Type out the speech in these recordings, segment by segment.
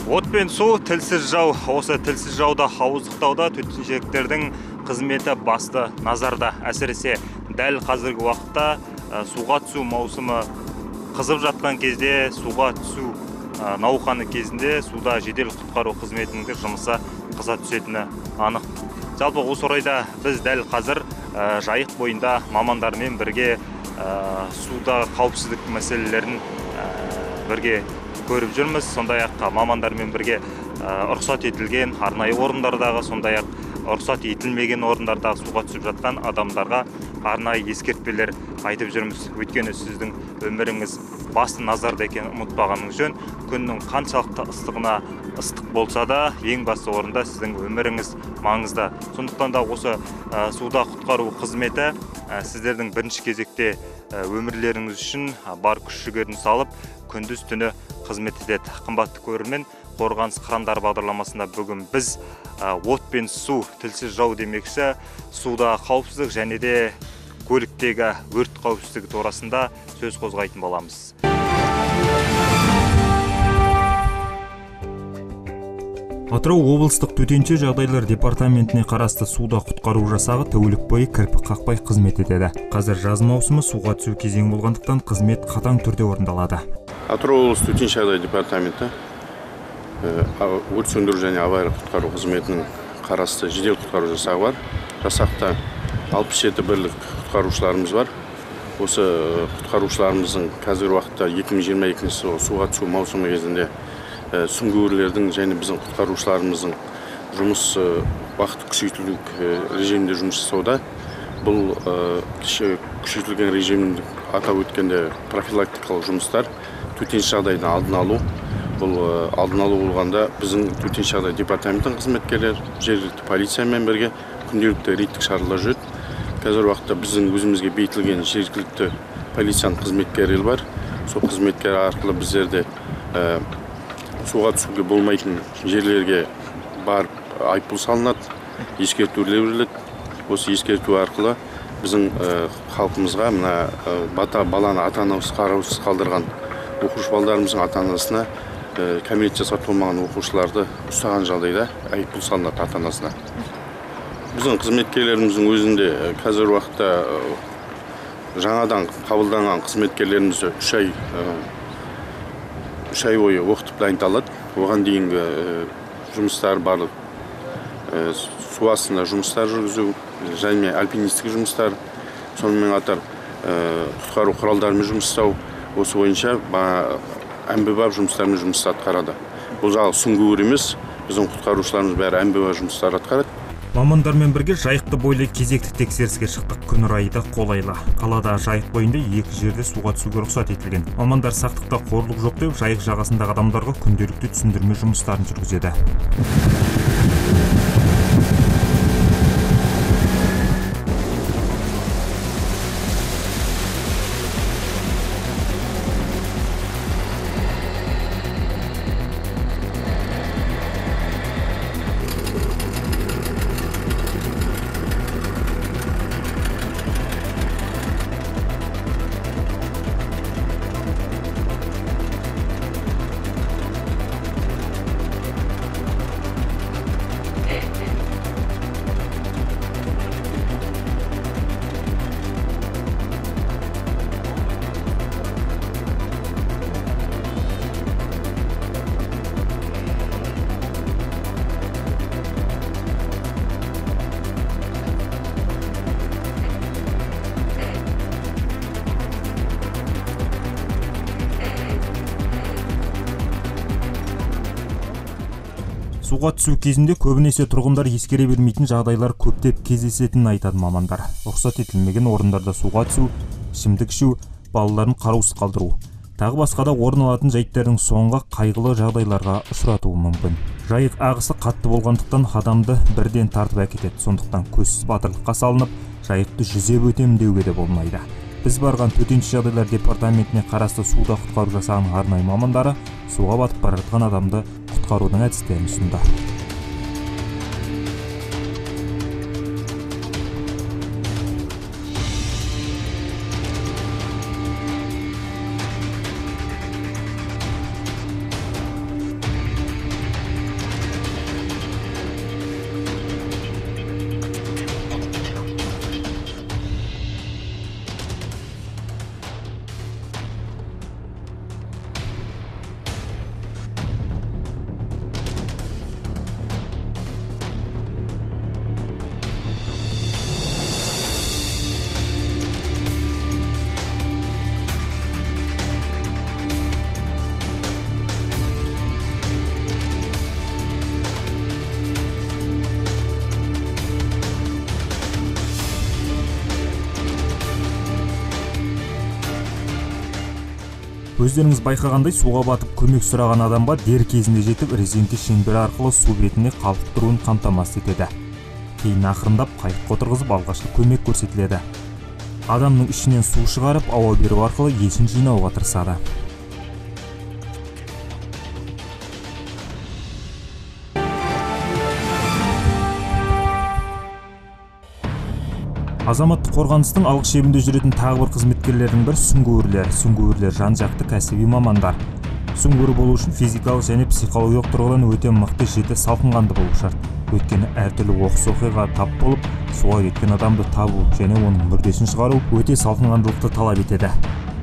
От пен су тілсіз жау. Осы тілсіз жауды ауыздықтауда төтеншеліктердің қызметі басты назарда. Әсіресе дәл қазіргі уақытта суға түсу маусымы қызып жатқан кезде, суға түсу науқаны кезінде суда жедел құтқару қызметінің де жұмысы қыза түсетіні анық. Жалпы осы орайда біз дәл қазір Жайық бойында мамандармен бірге суда қауіпсіздік мәселелерін бірге көріп жүрміз. Сондай-ақ мамандармен бірге рұқсат етілген арнайы орындардағы, сондай-ақ рұқсат етілмеген орындардағы суға түсіп жатқан адамдарға арнайы ескертпелер айтып жүрміз. Өйткені сіздің өміріңіз басты назарда екенін ұмытпағаныңыз жөн. Күннің қаншалықты ыстығына ыстық болса да, ең басты орында сіздің өміріңіз маңызды. Сондықтан да осы суда құтқару қызметі сіздердің бірінші кезекте өмірлеріңіз үшін бар күш жігерін салып, күндіз түні қызмет етеді. Қымбатты көрермен, Қорғаныс қырандары бағдарламасында бүгін біз от пен су тілсіз жау демекші, суда қауіпсіздік және де көліктегі өрт қауіпсіздігі турасында сөз қозғайтын боламыз. Атырау облыстық төтенше жағдайлар департаментіне қарасты суда құтқару жасағы тәулік бойы кірпік қақпай қызмет етеді. Қазір жаз маусымы суға түсу кезеңі болғандықтан қызмет қатаң түрде орындалады. Атырау облысы төтенше жағдай департаменті өрт сөндіру және авариялық құтқару қызметінің қарасты жедел құтқару жасағы бар. Жасақта 67 бірлік құтқарушыларымыз бар. Осы құтқарушыларымыздың қазіргі уақытта 2022 жылы суға түсу маусымы кезінде сүңгуірлердің және біздің құтқарушыларымыздың жұмыс уақыты күшейтілу режимінде жұмыс жасауда. Бұл күшейтілген режимді атап өткенде профилактикалық жұмыстар, төтенше жағдайдың алдын алу. Бұл алдын алу болғанда біздің төтенше жағдай департаментінің қызметкерлері жергілікті полициямен бірге күнделікті рейдтік шаралар жүреді. Қазіргі уақытта біздің өзімізге бекітілген жергілікті полицияның қызметкерлері бар. Сол қызметкер арқылы біздерде суға түсуге болмайтын жерлерге барып айыппұл салынады, ескертулер беріледі. Осы ескерту арқылы біздің халқымызға мына баланы ата-анасыз қараусыз қалдырған оқушы балдарымыздың ата-анасына кәмелет жасқа толмаған оқушыларды ұстаған жағдайда айыппұл салынады ата-анасына. Біздің қызметкерлеріміздің өзінде қазіргі уақытта жаңадан қабылданған қызметкерлерімізді үш ай бойы оқытып дайындалады. Оған дейінгі жұмыстар барлық су астында жұмыстар жүргізу және альпинистік жұмыстар, сонымен қатар құтқару құралдарымен жұмыс жасау, осы бойынша әмбебап жұмыстармен жұмыс атқарады. Бұл жағы сүңгуір емес, біздің құтқарушыларымыз бәрі әмбебап жұмыстар атқарады. Мамандармен бірге Жайықты бойлы кезекті тексеріске шықтық. Күн райы да қолайлы. Қалада Жайық бойында екі жерде суға түсуге рұқсат етілген. Мамандар сақтықта қорлық жоқ деп Жайық жағасындағы адамдарға күнделікті түсіндірме жұмыстарын жүргізеді. Суға түсу кезінде көбінесе тұрғындар ескере бермейтін жағдайлар көптеп кездесетінін айтады мамандар. Рұқсат етілмеген орындарда суға түсу, ішімдік ішу, балаларын қараусыз қалдыру, тағы басқа да орын алатын жайттардың соңғы қайғылы жағдайларға ұшыратуы мүмкін. Жайық ағысы қатты болғандықтан адамды бірден тартып әкетеді. Сондықтан көзсіз батырлыққа салынып, жайықты жүзеп өтемін деуге де болмайды. Біз барған төтенше жағдайлар департаментіне қарасты суда құтқару жасағының арнайы мамандары суға батып бара жатқан адамды құтқарудың әдістерін ұсынды. Өздеріңіз байқағандай, суға батып көмек сұраған адамға дер кезінде жетіп, резеңке шеңбері арқылы су бетіне қалқып тұруын қамтамасыз етеді. Кейін ақырындап қайыққа отырғызып, алғашқы көмек көрсетіледі. Адамның ішінен су шығарып, ауа беру арқылы есін жинауға тырысады. Азаматтық қорғаныстың алғы шебінде жүретін тағы бір қызметкерлердің бірі сүңгуірлер. Сүңгуірлер жан-жақты кәсіби мамандар. Сүңгуір болу үшін физикалық және психологиялық тұрғыдан өте мықты, жіті, салқынқанды болу шарт. Өйткені әртүрлі оқыс оқиғаға тап болып, суға кеткен адамды табу және оның мүрдесін шығару өте салқынқандылықты талап етеді.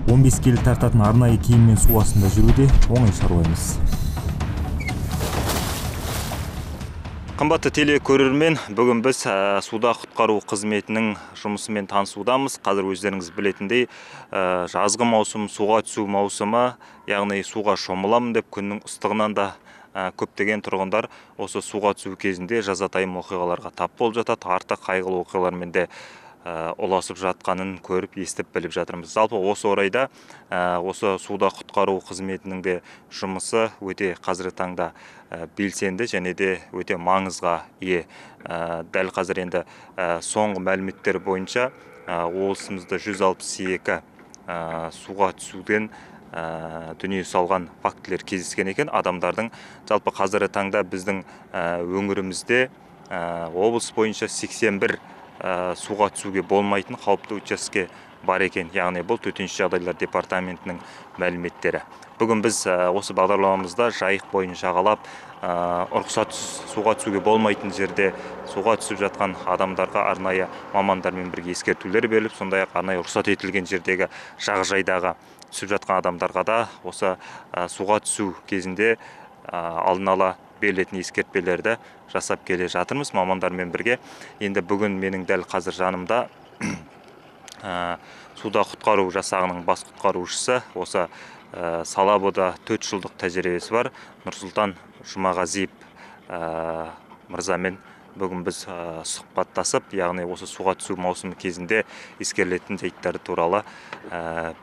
15 келі тартатын арнайы киіммен су астында жүру де оңай шаруа емес. Қымбатты телекөрермен, бүгін біз суда құтқару қызметінің жұмысымен танысудамыз. Қазір өздеріңіз білетіндей, жазғы маусым, суға түсу маусымы, яғни суға шомыламын деп күннің ыстығынан да көптеген тұрғындар осы суға түсу кезінде жазатайым оқиғаларға тап болып жатады. Арты қайғылы оқиғалармен де ұласып жатқанын көріп, естіп, біліп жатырмыз. Жалпы осы орайда осы суда құтқару қызметінің де жұмысы өте қазіргі таңда белсенді және де өте маңызға ие. Дәл қазір енді соңғы мәліметтер бойынша облысымызда 162 суға түсуден дүние салған фактілер кездескен екен адамдардың. Жалпы қазіргі таңда біздің өңірімізде облыс бойынша 81 суға түсуге болмайтын қауіпті учаске бар екен. Яғни бұл төтенше жағдайлар департаментінің мәліметтері. Бүгін біз осы бағдарламамызда Жайық бойын жағалап, рұқсатсыз суға түсуге болмайтын жерде суға түсіп жатқан адамдарға арнайы мамандармен бірге ескертулер беріліп, сондай-ақ арнайы рұқсат етілген жердегі жағажайдағы түсіп жатқан адамдарға да осы суға түсу кезінде алдын ала берілетін ескертпелерді жасап келе жатырмыз мамандармен бірге. Енді бүгін менің дәл қазір жанымда суда құтқару жасағының бас құтқарушысы, осы салабода 4 жылдық тәжірибесі бар Нұрсұлтан Жұмағазиев мырзамен бүгін біз сұхбаттасып, яғни осы суға түсу маусымы кезінде ескерілетін жайттар туралы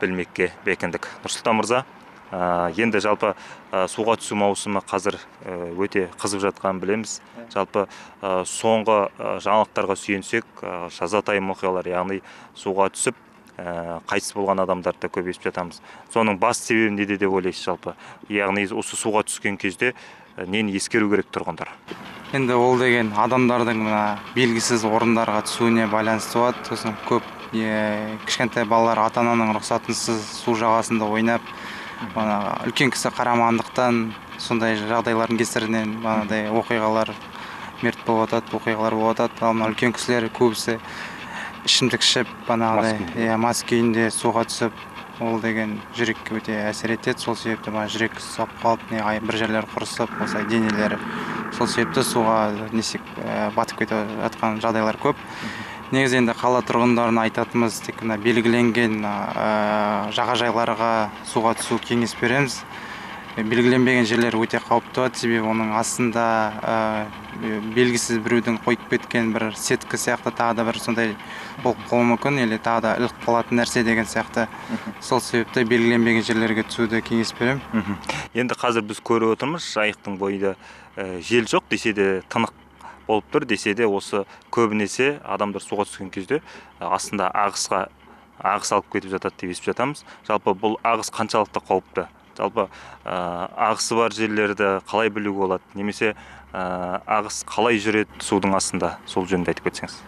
білмекке бекіндік. Нұрсұлтан мырза, енді жалпы суға түсу маусымы қазір өте қызып жатқанын білеміз. Жалпы соңғы жаңалықтарға сүйенсек, жазатайым оқиғалар, яғни суға түсіп қайтыс болған адамдарды көп естіп жатамыз. Соның бас себебі неде деп ойлайсыз жалпы? Яғни осы суға түскен кезде нені ескеру керек тұрғындар? Енді ол деген адамдардың мына белгісіз орындарға түсуіне байланысты болады. Сосын көп кішкентай балалар ата-ананың рұқсатынсыз су жағасында ойнап, үлкен кісі қарамағандықтан сондай жағдайлардың кесірінен бағанағыдай оқиғалар мерт болып жатады, оқиғалар болып жатады. Ал мына үлкен кісілер көбісі ішімдік ішіп, бағанағыдай мас күйінде суға түсіп, ол деген жүрекке өте әсер етеді. Сол себепті мына жүрек ұстап қалып, не бір жерлері құрысып, осылай денелері. Сол себепті суға батып кетіп жатқан жағдайлар көп. Негізі енді қала тұрғындарына айтатынымыз тек мына белгіленген жағажайларға суға түсу кеңес береміз. Белгіленбеген жерлер өте қауіпті болады, себебі оның астында белгісіз біреудің қойып кеткен бір сетка сияқты тағы да бір сондай болып қалуы мүмкін, или тағы да іліп қалатын нәрсе деген сияқты. Сол себепті белгіленбеген жерлерге түсуді кеңес беремін. Енді қазір біз көріп отырмыз, Жайықтың бойында жел жоқ десе де тынық болып тұр, десе де осы көбінесе адамдар суға түскен кезде астында ағыс алып кетіп жатады деп естіп жатамыз. Жалпы бұл ағыс қаншалықты қауіпті? Жалпы ағысы бар жерлерді қалай білуге болады, немесе ағыс қалай жүреді судың астында, сол жөнінде айтып кетсеңіз.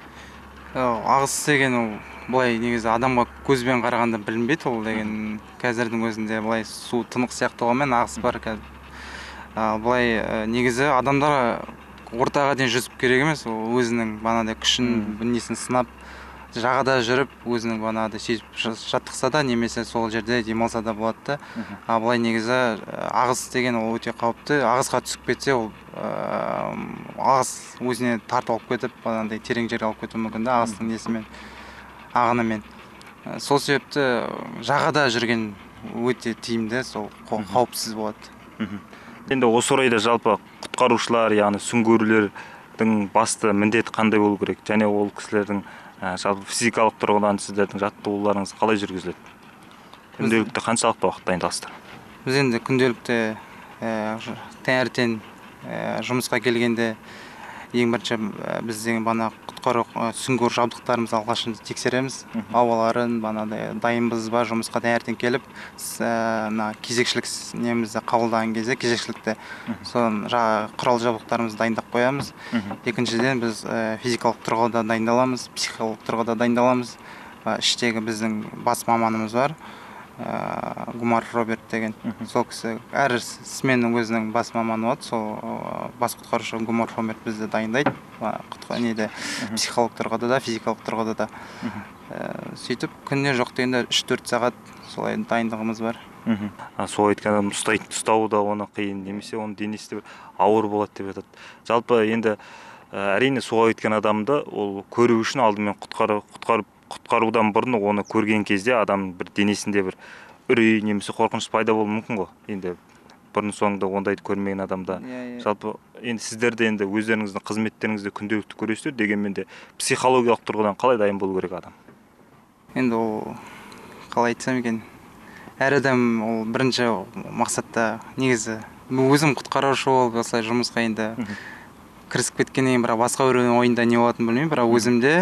Ағыс деген ол былай негізі адамға көзбен қарағанда білінбейді. Ол деген қазірдің өзінде былай су тынық сияқты болғанмен ағыс бар. Былай негізі адамдар ортаға дейін жүзіп керек емес, ол өзінің бағанағыдай күшін, несін сынап жағада жүріп, өзінің бағанағыдай сезіп жаттықса да, немесе сол жерде демалса да болады да. А былай негізі ағыс деген ол өте қауіпті. Ағысқа түсіп кетсе, ол ағыс өзіне тартып алып кетіп, бағанағыдай терең жерге алып кетуі мүмкін да, ағыстың несімен, ағынымен. Сол себепті жағада жүрген өте тиімді, сол қауіпсіз болады. Енді осы орайда жалпы құтқарушылар, яғни сүңгуірлердің басты міндеті қандай болу керек, және ол кісілердің жалпы физикалық тұрғыдан сіздердің жаттығуларыңыз қалай жүргізіледі? Күнделікті қаншалықты уақыт дайындаласыздар? Біз енді күнделікті таңертең жұмысқа келгенде ең бірінші біз деген бана құтқару сүңгуір жабдықтарымызды алғашында тексереміз. Ауаларын банадай дайынбыз ба, жұмысқа таңертең келіп мына кезекшілік немізді қабылдаған кезде кезекшілікті соны құрал жабдықтарымызды дайындап қоямыз. Екіншіден біз физикалық тұрғыда дайындаламыз, психологиялық тұрғыда дайындаламыз. Іштегі біздің бас маманымыз бар, Гумар Роберт деген. Сол кісі әр сменнің өзінің бас маманы болады. Сол бас құтқарушы Гумар Роберт бізді дайындайды. Неде психолог тұрғыда да, физикалық тұрғыда да. Сөйтіп күніне жоқ дегенде 3-4 сағат солай дайындығымыз бар. Сол айтқан адам ұстауы да оны қиын, немесе оның денесі де ауыр болады деп айтады. Жалпы енді әрине суға кеткен адамды ол көру үшін алдымен құтқарудан бұрын оны көрген кезде адам бір денесінде бір үрей немесе қорқыныш пайда болуы мүмкін ғой. Енді бұрын соңды ондайды көрмеген адамда. Жалпы енді сіздер де енді өздеріңіздің қызметтеріңізде күнделікті көресіздер, дегенмен де психологиялық тұрғыдан қалай дайын болу керек адам? Енді ол қалай айтсам екен, әр адам ол бірінші мақсатта негізі өзім құтқарушы болып осылай жұмысқа енді кірісіп кеткеннен кейін, бірақ басқа біреудің ойында не болатынын білмеймін, бірақ өзімде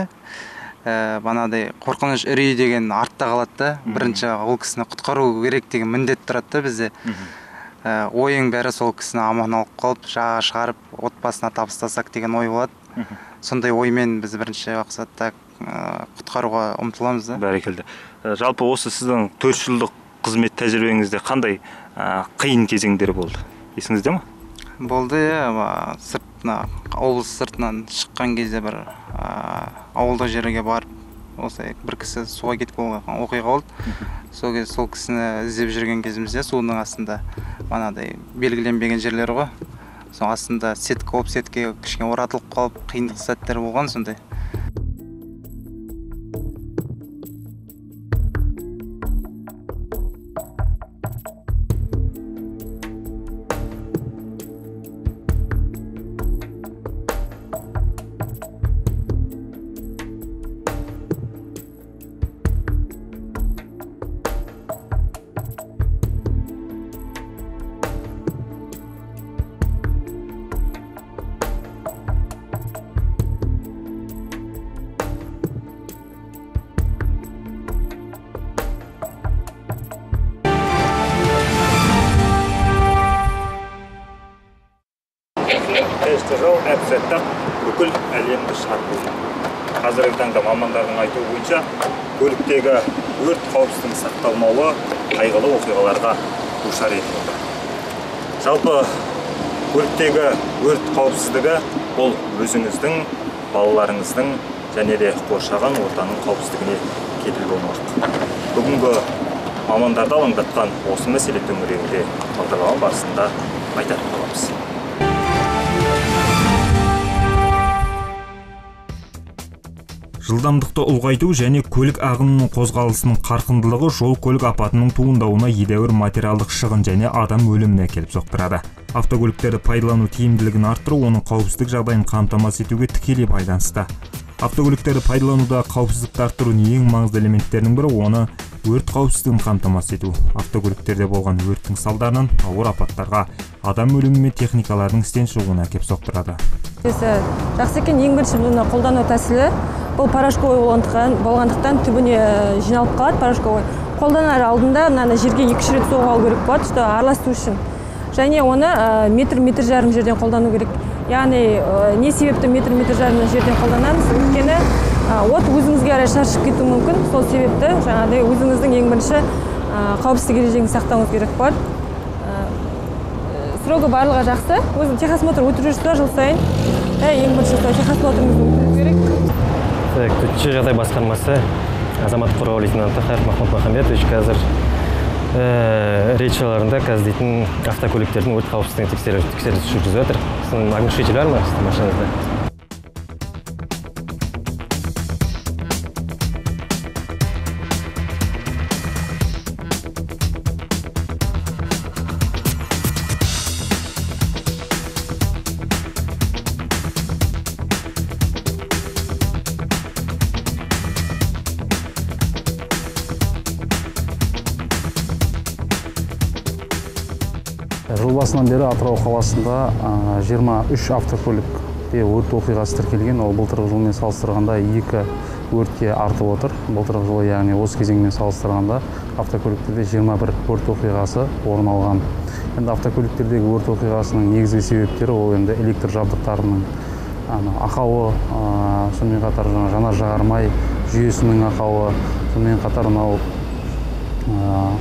банадай қорқыныш, үрей деген артта қалады да. Бірінші ол кісіні құтқару керек деген міндет тұрады да бізде. Ойың бәрі сол кісіні аман алып қалып, жаға шығарып, отбасына табыстасақ деген ой болады. Сондай оймен біз бірінші мақсатта құтқаруға ұмтыламыз да. Бәрекелді. Жалпы осы сіздің 4 жылдық қызмет тәжірибеңізде қандай қиын кезеңдер болды? Есіңізде ме? Болды, иә. Облыс сыртынан шыққан кезде бір ауылдық жерге барып, осылай бір кісі суға кетіп қалған оқиға болды. Сол кезде сол кісіні іздеп жүрген кезімізде судың астында анадай белгіленбеген жерлер ғой. Сол астында сетка болып, сеткеге кішкене оратылып қалып, қиындық сәттер болған сондай. Бүкіл әлемді шарпыды. Қазіргі таңда мамандардың айтуы бойынша көліктегі өрт қауіпсіздігінің сақталмауы қайғылы оқиғаларға душар етіп отыр. Жалпы көліктегі өрт қауіпсіздігі ол өзіңіздің, балаларыңыздың және де қоршаған ортаның қауіпсіздігіне кепіл болмақ. Бүгінгі мамандарды алаңдатқан осы мәселе төңірегінде бағдарлама барысында айтатын боламыз. Жылдамдықты ұлғайту және көлік ағынының қозғалысының қарқындылығы жол көлік апатының туындауына едәуір материалдық шығын және адам өліміне әкеліп соқтырады. Автокөліктерді пайдалану тиімділігін арттыру оның қауіпсіздік жағдайын қамтамасыз етуге тікелей байланысты. Автокөліктерді пайдалануда қауіпсіздікті арттырудың ең маңызды элементтерінің бірі оны өрт қауіпсіздігін қамтамасыз ету. Автокөліктерде болған өрттің салдарынан ауыр апаттарға, адам өлімі мен техникалардың істен шығуына әкеліп соқтырады. Жақсы екен, ең бірінші бұны қолдану тәсілі бұл порошковый болғандықтан түбіне жиналып қалады порошковый. Қолданар алдында мынаны жерге 2-3 рет соғып алу керек болады, что араластыру үшін. Және оны метр-метр жарым жерден қолдану керек. Яғни не себепті метр-метр жарым жерден қолданамыз? Өйткені от өзіңізге қарай шаршып кетуі мүмкін. Сол себепті жаңағыдай өзіңіздің ең бірінші қауіпсіздік ережеңізді сақтауыңыз керек болады. Срогы барлығы жақсы. Өзім техосмотр өтіп жүрсіз жыл сайын. Ең бірінші техосмотрыңызды өту керек. Төтенше жағдай басқармасы азаматтық қорғау лейтенанты Хайрат Махмуд Махамбетович қазір рейд шараларында қазір дейтін автокөліктердің өрт қауіпсіздігін тексеріс жүргізіп жатыр. Сіздің огнетушитель бар ма сіздің машинаңызда? Жыл басынан бері Атырау қаласында 23 автокөлікте өрт оқиғасы тіркелген. Ол былтырғы жылмен салыстырғанда 2 өртке артып отыр. Былтырғы жылы, яғни осы кезеңмен салыстырғанда автокөліктерде 21 өрт оқиғасы орын алған. Енді автокөліктердегі өрт оқиғасының негізгі себептері ол енді электр жабдықтарының ақауы, сонымен қатар жанар жағармай жүйесінің ақауы, сонымен қатар мынау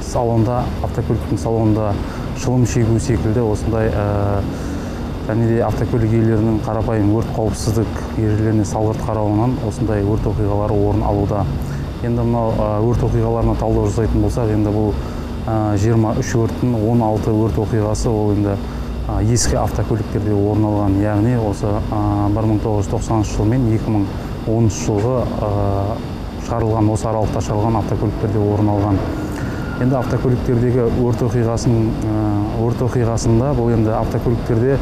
салонда, автокөліктің салонында шылым шегу секілді осындай, және де автокөлік иелерінің қарапайым өрт қауіпсіздік ережелеріне салғырт қарауынан осындай өрт оқиғалары орын алуда. Енді мынау өрт оқиғаларына талдау жасайтын болсақ, енді бұл 23 өрттің 16 өрт оқиғасы ол енді ескі автокөліктерде орын алған, яғни осы 1990 жыл мен 2010 жылғы шығарылған, осы аралықта шығарылған автокөліктерде орын алған. Енді автокөліктердегі өрт оқиғасында бұл енді автокөліктерде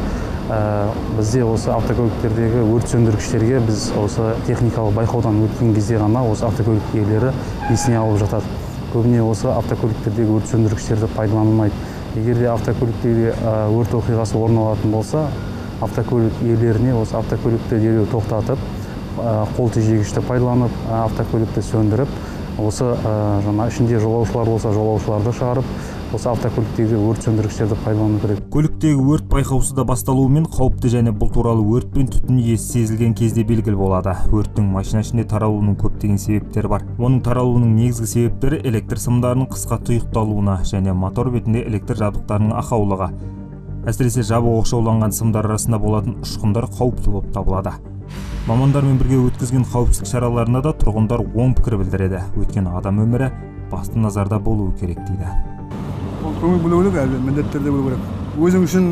бізде осы автокөліктердегі өрт сөндіргіштерге біз осы техникалық байқаудан өткен кезде ғана осы автокөлік иелері есіне алып жатады. Көбіне осы автокөліктердегі өрт сөндіргіштерді пайдаланылмайды. Егер де автокөліктегі өрт оқиғасы орын алатын болса, автокөлік иелеріне осы автокөлікті дереу тоқтатып, қол тежегішті пайдаланып, автокөлікті сөндіріп, осы жаңа ішінде жолаушылар болса жолаушыларды шығарып, осы автокөліктегі өрт сөндіргіштерді пайдалану керек. Көліктегі өрт байқаусызда да басталуымен қауіпті және бұл туралы өрт пен түтін иесі сезілген кезде белгілі болады. Өрттің машина ішінде таралуының көптеген себептері бар. Оның таралуының негізгі себептері электр сымдарының қысқа тұйықталуына және мотор бетінде электр жабдықтарының ақаулығы. Әсіресе жабық оқшауланған сымдар арасында болатын ұшқындар қауіпті болып табылады. Мамандармен бірге өткізген қауіпсіздік шараларына да тұрғындар оң пікір білдіреді. Өйткені адам өмірі басты назарда болуы керек дейді. Ол көңіл бөлу керек, әлі міндетті түрде болу керек. Өзің үшін,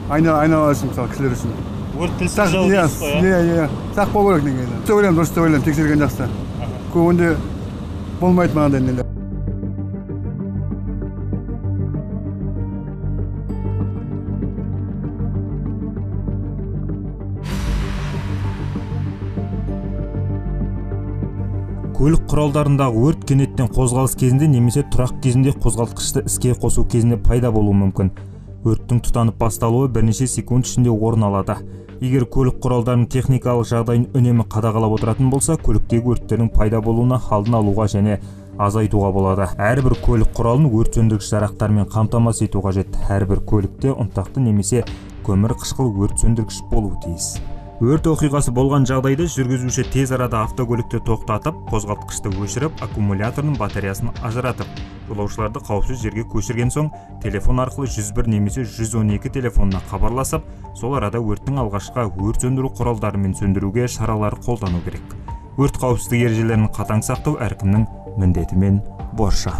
айнала үшін, мысалы, кісілер үшін. Өрт тілсіз жау дейсіз ғой, иә? Иә, сақ болу керек негізі. Дұрыс ойлаймын, дұрыс деп ойлаймын, тексерген жақсы. Көбінде болмайды мынандай нелер. Көлік құралдарындағы өрт кенеттен қозғалыс кезінде немесе тұрақ кезінде қозғалтқышты іске қосу кезінде пайда болуы мүмкін. Өрттің тұтанып басталуы бірнеше секунд ішінде орын алады. Егер көлік құралдарының техникалық жағдайын үнемі қадағалап отыратын болса, көліктегі өрттердің пайда болуына алдын алуға және азайтуға болады. Әрбір көлік құралын өрт сөндіргіш жарақтармен қамтамасыз ету қажет. Әрбір көлікте ұнтақты немесе көмір қышқыл өрт сөндіргіш болуы тиіс. Өрт оқиғасы болған жағдайда жүргізуші тез арада автокөлікті тоқтатып, қозғалтқышты өшіріп, аккумуляторының батареясын ажыратып, жолаушыларды қауіпсіз жерге көшірген соң телефон арқылы 101 немесе 112 телефонына хабарласып, сол арада өрттің алғашқы өрт сөндіру құралдарымен сөндіруге шаралар қолдану керек. Өрт қауіпсіздік ережелерін қатаң сақтау әркімнің міндеті мен борышы.